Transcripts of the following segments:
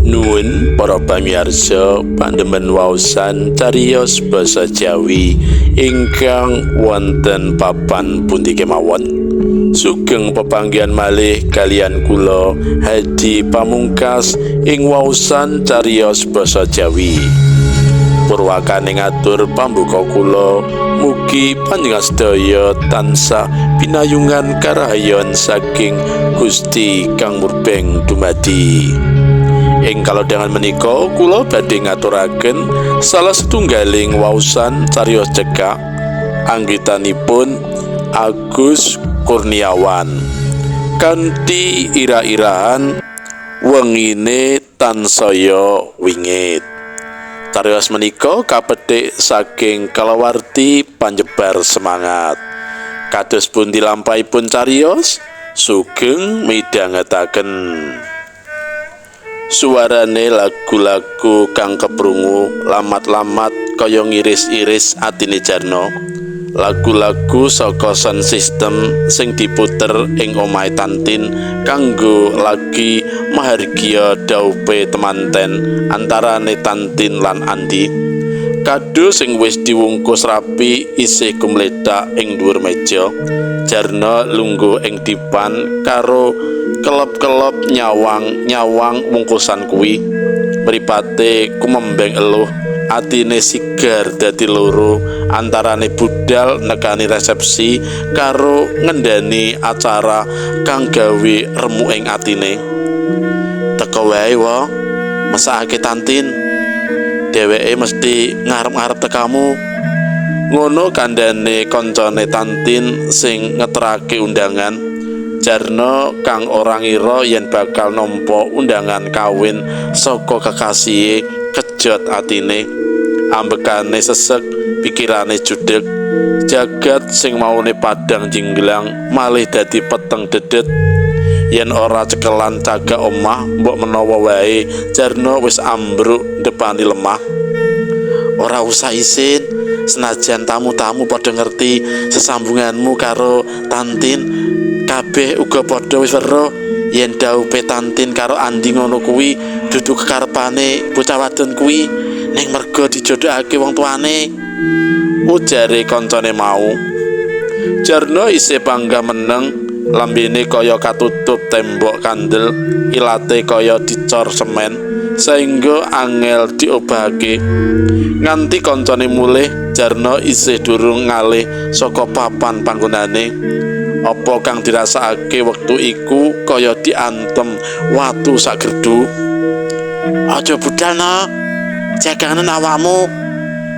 Nuwun para pamirsa pandemen waosan cariyos basa Jawi ingkang wonten papan pundi kemawon. Sugeng pepanggihan malih kaliyan kula Hadi Pamungkas ing waosan cariyos basa Jawi. Purwakane ngatur pambuka kula, mugi panjenengan sedaya tansah pinayungan karahayon saking Gusti kang murbeng dumadi. Ing kalodhangan menika kula badhe ngaturaken salah setunggaling waosan cariyos cekak anggitanipun Agus Kurniawan kanthi ira-irahan Wengine Tansaya Wingit. Cariyos menika kapethik saking kalawarti Panjebar Semangat. Kados pundi lampahipun cariyos? Sugeng midhangetaken. Suarane lagu-lagu kang keprungu lamat-lamat kaya ngiris-iris atine Jarno. Lagu-lagu saka sound system sing diputer ing omahe Tantin kanggo lagi mahargya dhaupe temanten antarane Tantin lan Andi. Kado sing wis diwungkus rapi isih gumlethak ing dhuwur meja. Jarno lungguh ing dipan karo kelep-kelep nyawang-nyawang wungkusan kuwi. Mripate kumembeng eluh, atine sigar dadi loro antarane budal nekani resepsi karo ngendani acara kang gawe remuk ing atine. Teko wae wo, mesakake Tantin. Dheweke mesti ngarep-ngarep tekamu. Ngono kandhane kancane Tantin sing ngeterake undangan. Jarno kang ora ngira yen bakal nampa undangan kawin saka kekasihe kejot atine. Ambekane sesek, pikirane judeg. Jagat sing maune padhang jinglang malih dadi peteng dedet. Yen ora cekelan cagak omah, mbok menawa wae Jarno wis ambruk ndepani lemah. Ora usah isin, senajan tamu-tamu padha ngerti sesambunganmu karo Tantin, kabeh uga padha wis weruh yen dhaupe Tantin karo Andi ngono kuwi dudu kekarepane bocah wadon kuwi, ning merga dijodhokake wong tuane, ujare kancane mau. Jarno isih panggah meneng, lambene kaya katutup tembok kandel, ilate kaya dicor semen saengga angel diobahake. Nganti kancane mulih, Jarno isih durung ngalih saka papan panggonane. Apa kang dirasakake wektu iku kaya diantem watu sak gerdu. Aja budal no, jaganen awakmu.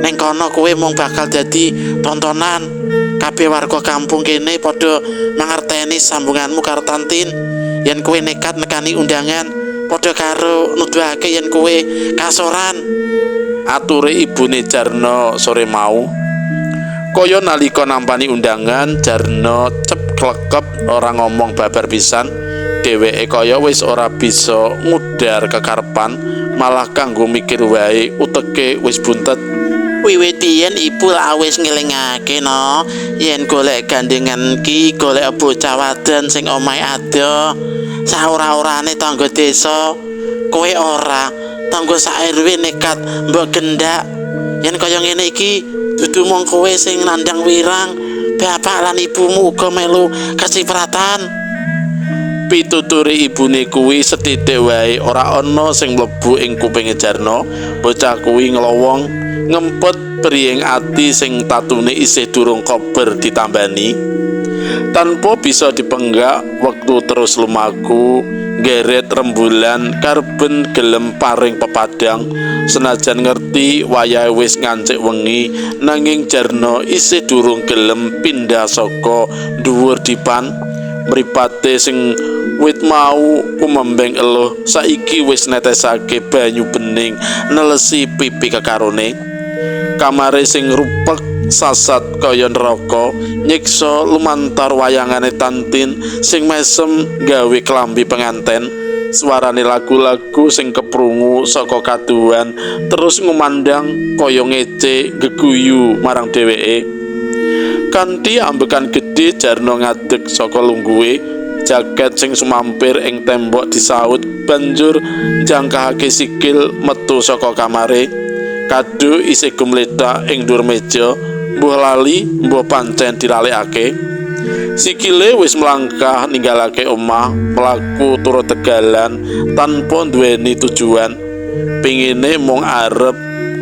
Ning kono kowe mung bakal dadi tontonan. Kabeh warga kampung kene padha mangerteni sambunganmu karo Tantin. Yen kowe nekat nekani undangan, padha karo nuduhake yen kowe kasoran, ature ibune Jarno sore mau. Kaya nalika nampani undangan, Jarno cep klekep ora ngomong babar pisan. Dheweke kaya wis ora bisa ngudar kekarepan, malah kanggo mikir wae uteke wis buntet. Wiwit biyen ibu lak wis ngelingake no, yen golek gandengan ki golek bocah wadon sing omahe adoh, saora-orane tangga desa. Kowe ora, tangga sak RW nekat mbok gendak. Yen kaya ngene iki dudu mung kowe sing nandhang wirang, bapak lan ibumu uga melu kecipratan. Pituture ibune kuwi sethithik wae ora ana sing mlebu ing kupinge Jarno. Bocah kuwi nglowong ngempet priying ati sing tatune isih durung kober ditambani. Tanpa bisa dipenggak, wektu terus lumaku geret rembulan karben gelem paring pepadang. Senajan ngerti wayahe wis ngancik wengi, nanging Jarno isih durung gelem pindah saka dhuwur dipan. Mripate sing wit mau kumembeng eluh saiki wis netesake banyu bening nelesi pipi kekarone. Kamare sing rupek sasat kaya neraka nyiksa lumantar wayangane Tantin sing mesem gawe klambi penganten. Suarane lagu-lagu sing keprungu saka kaduhan terus ngumandang kaya ngece geguyu marang dheweke. Kanthi ambekan gedhe Jarno ngadeg saka lungguhe. Jaket sing sumampir ing tembok disaut banjur njangkahake sikil metu saka kamare. Kado isih gumlethak ing dhuwur meja, mbuh lali mbuh pancen dilalekake. Sikile wis mlangkah ninggalake omah, mlaku turut tegalan tanpa duweni tujuan. Pingine mung arep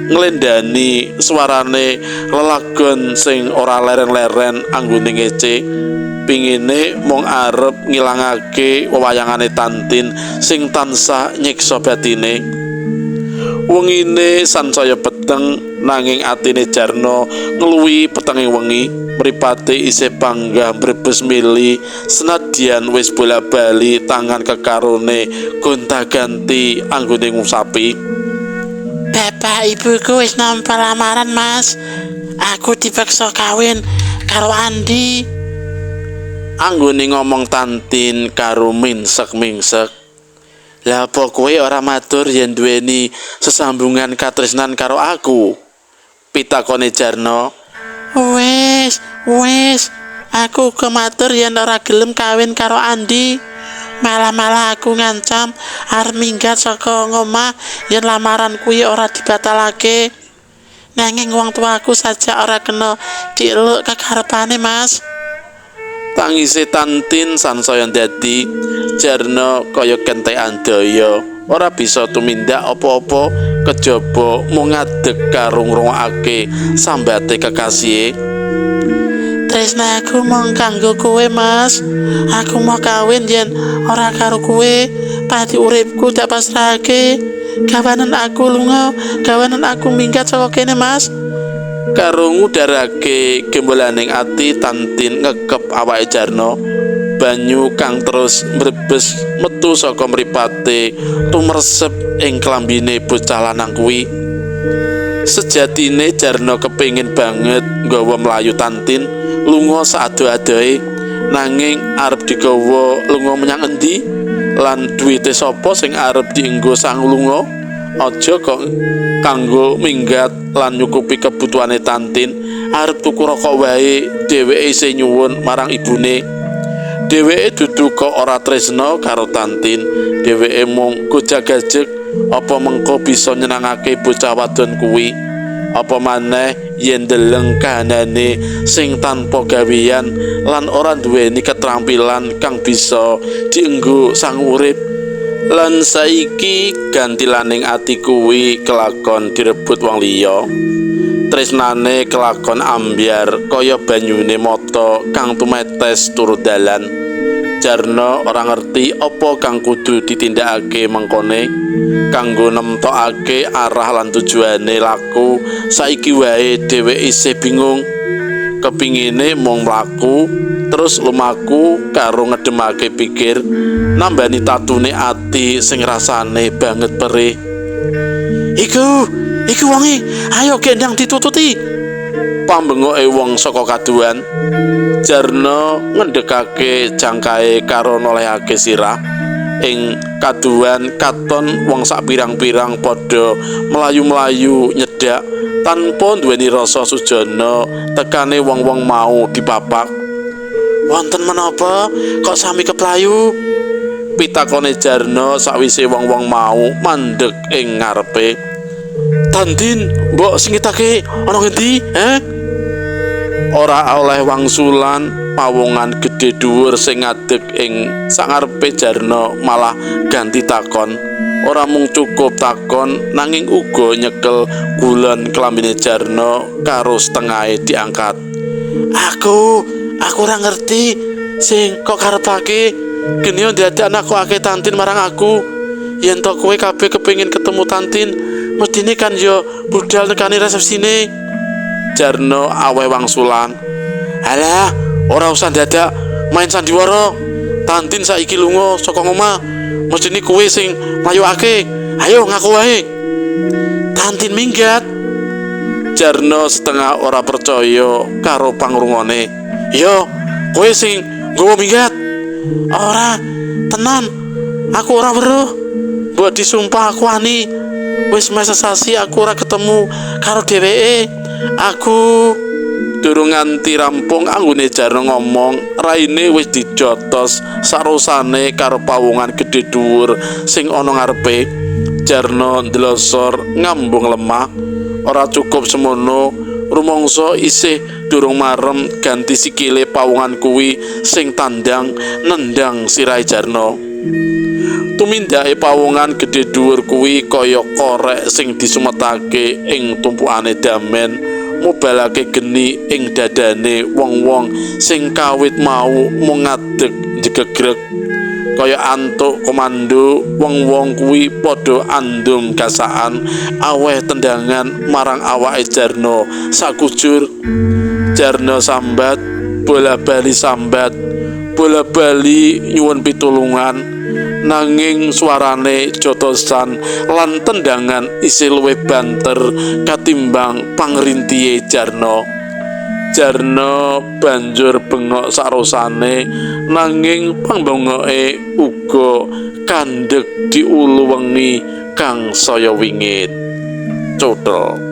nglendani suarane lelagon sing ora leren-leren anggone ngece. Pingine mung arep ngilangake wewayangane Tantin sing tansah nyiksa batine. Wengine sansaya peteng nanging atine Jarno ngluwi petenging wengi. Mripate isih panggah brebes mili senadyan wis bola-bali tangan kekarone gonta-ganti anggone ngusapi. Bapak ibuku wis nampa lamaran, Mas. Aku dipaksa kawin karo Andi. Anggone ngomong Tantin karo mingsek-mingsek. Lah apa kowe ora matur yen duweni sesambungan katresnan karo aku? Pitakone Jarno. Wis, aku uga matur yen ora gelem kawin karo Andi. Malah-malah aku ngancam arep minggat saka ngomah yen lamaran kuwi ora dibatalake. Nanging wong tuaku saja ora kena diluk kekarepane, Mas. Tangise Tantin sansaya dadi. Jarno kaya kentekan daya, ora bisa tumindak apa-apa kejaba mung ngadeg karo ngrungokake sambate kekasihe. Tresna aku mung kanggo kowe, Mas. Aku mau kawin yen ora karo kowe, pati uripku tak pasrahake. Gawanen aku lunga, gawanen aku minggat saka kene, Mas. Karo ngudharake gembolaning ati, Tantin ngekep awake Jarno. Banyu kang terus mrebes metu saka mripate tumresep ing klambine bocah lanang kuwi. Sejatine Jarno kepingin banget nggawa mlayu Tantin lunga saado-adohe, nanging arep digawa lunga menyang endi lan duwite sapa sing arep dienggo sang lunga? Aja kok kanggo minggat lan nyukupi kebutuhane Tantin, arep tuku rokok wae dheweke isih nyuwun marang ibune. Dheweke dudu kok ora tresna karo Tantin, dheweke mung gojag-gajeg apa mengko bisa nyenengake bocah wadon kuwi. Apa maneh yen ndeleng kahanane sing tanpa gaweyan lan ora duweni ketrampilan kang bisa dienggo sang urip. Lan saiki gantilaning ati kuwi kelakon direbut wong liya. Tresnane kelakon ambyar kaya banyune mata kang tumetes turut dalan. Jarno ora ngerti apa kang kudu ditindakake mengkone kanggo nemtokake arah lan tujuane laku. Saiki wae dheweke isih bingung. Kepingine mung mlaku terus lumaku karo ngedemake pikir, nambani tatune ati sing rasane banget perih. Iku wonge, ayo gendang ditututi. Pambengoke wong saka kaduan. Jarno ngendhekake jangkae karo nolehake sirah. Ing kaduan katon wong sak pirang-pirang padha mlayu-mlayu nyedak tanpa duweni rasa sujana tekane wong-wong mau dipapak. Wonten menapa kok sami keplayu? Pitakone Jarno sakwise wong-wong mau mandeg ing ngarepe. Tantin, mbok singitake ana ngendi, eh? Ora oleh wangsulan, pawongan gedhe dhuwur sing ngadeg ing sangarepe Jarno malah ganti takon. Ora mung cukup takon nanging uga nyekel gulon klambine Jarno karo setengahe diangkat. Aku ora ngerti sing kok karepake. Geni ndadak nakokake Tantin marang aku. Yen to kowe kabeh kepengin ketemu Tantin, mestine kan yo budal nekani resepsine. Jarno aweh wangsulan. Alah, ora usah dadak main sandiwara. Tantin saiki lunga saka ngomah. Mestine kowe sing mayokake. Ayo ngaku wae. Tantin minggat. Jarno setengah ora percaya karo pangrungone. Yo, kowe sing nggawa minggat. Ora, tenan. Aku ora weruh. Mbok disumpah aku wani. Wis meh sesasi aku ora ketemu karo dheweke. Aku Durung nganti rampung anggone Jarno ngomong, raine wis dijotos sarosane karo pawongan gedhe dhuwur sing ana ngarepe. Jarno ndlosor ngambung lemah. Ora cukup semono, rumangsa isih durung marem ganti sikile pawongan kuwi sing tandang nendang sirahe Jarno. Tumindake pawongan gedhe dhuwur kuwi kaya korek sing disumetake ing tumpukane damen, mubalake geni ing dadane wong-wong sing kawit mau mung ngadeg njegegreg. Kaya antuk komando, wong-wong kuwi padha andum gasakan aweh tendangan marang awake Jarno sakujur. Jarno sambat, bola-bali sambat, bola-bali nyuwun pitulungan, nanging suarane jotosan lan tendangan isih luwih banter katimbang pangrintihe Jarno. Jarno banjur bengok sarosane, nanging pangbengoke uga kandhek diulu wengi kang saya wingit. Cutl.